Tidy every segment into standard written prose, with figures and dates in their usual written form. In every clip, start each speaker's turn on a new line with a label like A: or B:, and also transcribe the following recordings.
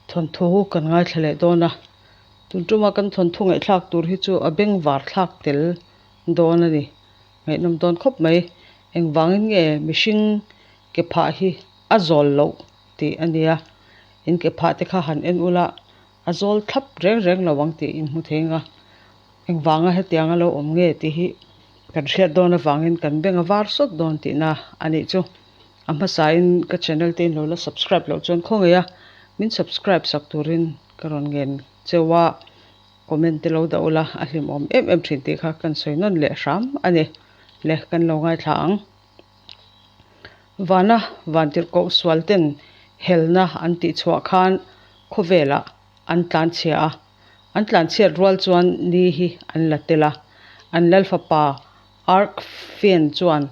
A: Thawnthu kan ngaithla leh dawn a, tun tuma kan thawnthu ngaihthlak tur hi chu a bengvar thlak tel dawn a ni. Ngaihnawm dawn khawp mai. Engvangin nge mihring ke phah hi a zawl loh tih a nia. In ke phah te kha han en ula a zawl thlap reng reng lo ang tih in hmu thei ang a. Engvanga hetianga lo awm nge tih hi kan hriat dawn avangin kan beng a var sawt dawn tihna a nih chu. A hmasain ka channel te in lo la subscribe loh chuan khawngaih a, min subscribe sak turin ka rawn ngen cheu a, comment te lo dah ula a hlimawm em em thin tih kha kan sawi nawn leh hram a ni. Le kan lo ngaithla ang. Vana vantirhkoh sual ten helna an tih chhuah khan khawvelah an tlanchhia a, an tlanchhiat rual chuan ni hi an la tel a, an lalfapa Arkfian chuan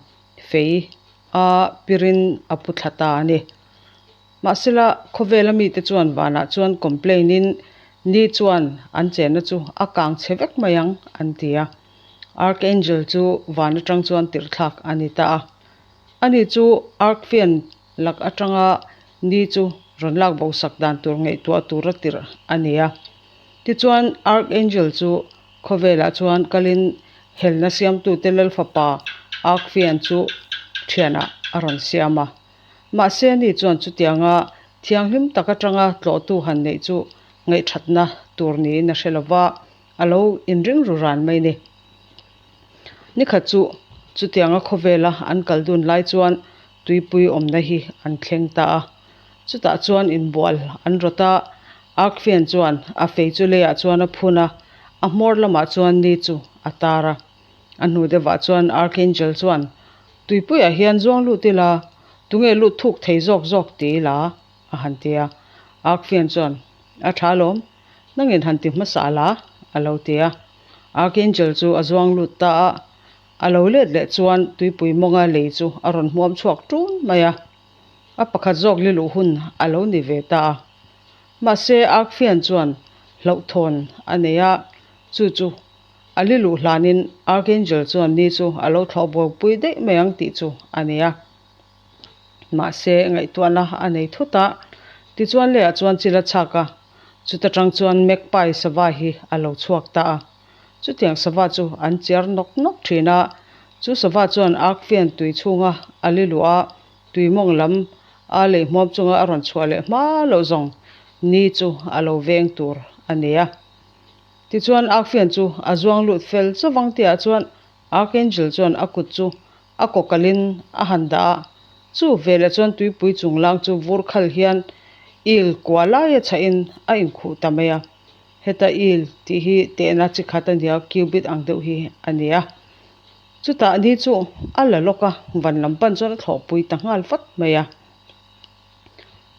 A: fei a pirin a pu thla ta a ni. Mahsela, khawvela mite chuan vanah chuan complain in ni chuan an chenna chu a kang chhe vek mai ang an ti a. Archangel chu van atang chuan tirhthlak a ni ta a. Ani chu Arkfian lak atanga ni chu rawn lak bo sak dan tur ngaihtuah tura tirh a ni a. Tichuan Archangel chu Khawvelah chuan kalin helna siamtute Lalfapa Arkfian chu thianah a rawn siam a. Mahse ani chuan chutianga thianghlim tak atanga tlawhtu han neih chu ngaihthatna tur niin a hre lo va, a lo inring ru ran mai ni. Nikhat chu chutianga khawvela an kal dun lai chuan tuipui awmna hi an thleng ta a. Chutah chuan inbual an rawt a, Arkfian chuan a fei chu leiah chuan a phun a, a hmawr lamah chuan ni chu a tar a. A hnu deuhah chuan Archangel chuan, Tuipuiah hian zuang lut ila, tunge lut thuk thei zawk zawk ti ila? a han ti a. Arkfian chuan, A tha alawm, nangin han ti hmasa la, a lo ti a. Archangel chu a zuang lut ta a, a lo let leh chuan tuipui mawnga lei chu a rawn hmuam chhuak ṭun mai a. A pakhat zawk li luh hun a lo ni ve ta a. Mahse Arkfian chuan hlauhthawn a nei a, chu chu a li luh hlanin Archangel chuan ni chu a lo thlawh buaipui daih mai ang tih chu a nei a. Mahse ngaihtuahna a nei thut a, tichuan leiah chuan chil a chhak a, chuta tang chuan Magpie sava hi a lo chhuak ta a. Chutiang sava chu an chiar nawk nawk thin a, chu sava chuan Arkfian tui chhunga a li luh a, tui mawng lam a lei hmuam chunga a rawn chhuah leh hma loh zawng ni chu a lo veng tur a ni a. Tichuan Arkfian chu a zuang lut fel chawvang tihah chuan Archangel chuan a kut chu a kawkalhin a han dah a, chu veleh chuan tuipui chunglang chu vur khal hian il kua laia chhahin a inkhuh ta mai a. Heta il tih hi tehna chi khat a nia, cubit ang deuh hi a ni a. Chutah ni chu a la lawk a, van lam pan chuan a thlawhpui ta nghal vat mai a.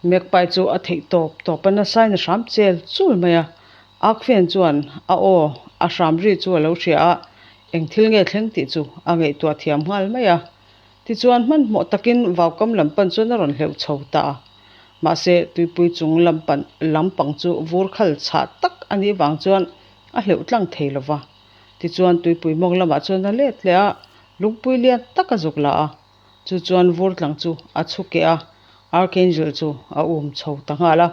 A: Magpie chu a theih tawp tawp a nasain a hram chel chul mai a. Arkfian chuan a aw a hram ri chu a lo hria a, eng thil nge thleng tih chu a ngaihtuah thiam nghal mai a. Tichuan hmanhmawh takin vaukam lam pan chuan a rawn hleuh chho ta a. Mahse tuipui chung lam pan lampang chu vur khal chhah tak a nih vang chuan a hleuh tlang thei lo va. Tichuan tuipui mawng lamah chuan a let leh a, lungpui lian tak a zuk la a. Chu chuan vur tlang chu a chhu keh a, Archangel chu a um chho ta nghal a.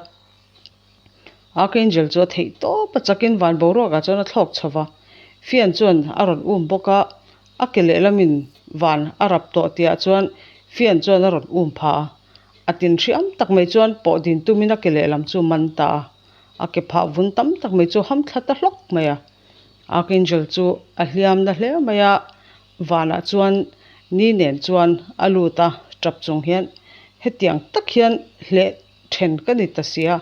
A: Archangel chu a theih tawp a chakin van boruakah chuan a thlawk chho va, Fian chuan a rawn um bawk a, a ke lehlamin van a rap tawh tihah chuan Fian chuan a rawn um pha a. A tin hriam tak mai chuan pawh din tumin a ke lehlam chu man ta a, a ke phah vun tam tak mai chu ham thla ta hlawk mai a. Archangel chu a hliam na hle mai a, Vanah chuan ni nen chuan a lut a, tap chung hian hetiang tak hian hleh then ka ni ta sia,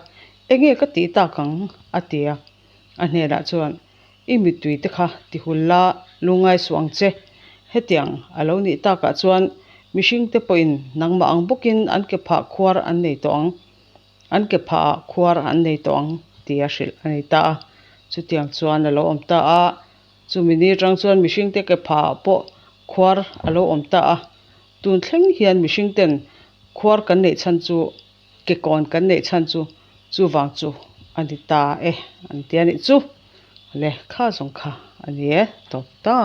A: enge ka tih tak ang? a ti a. A hnenah chuan, I mittui te kha ti hul la, lungngai suh ang che. Hetiang a lo nih takah chuan mihring te pawhin nangmah ang bawkin an ke phah khuar an nei tawh ang. An ke phahah khuar an nei tawh ang tia hrilh a ni ta a. Chutiang chuan a lo awm ta a. Chumi ni atang chuan mihringte ke phahah pawh khuar a lo awm ta a, tun thleng hian mihringten khuar kan neih chhan chu ke kawn kan neih chhan chu chuvang chu a ni ta e an ti a nih chu. Le kha zawng kha a ni e tawp ta.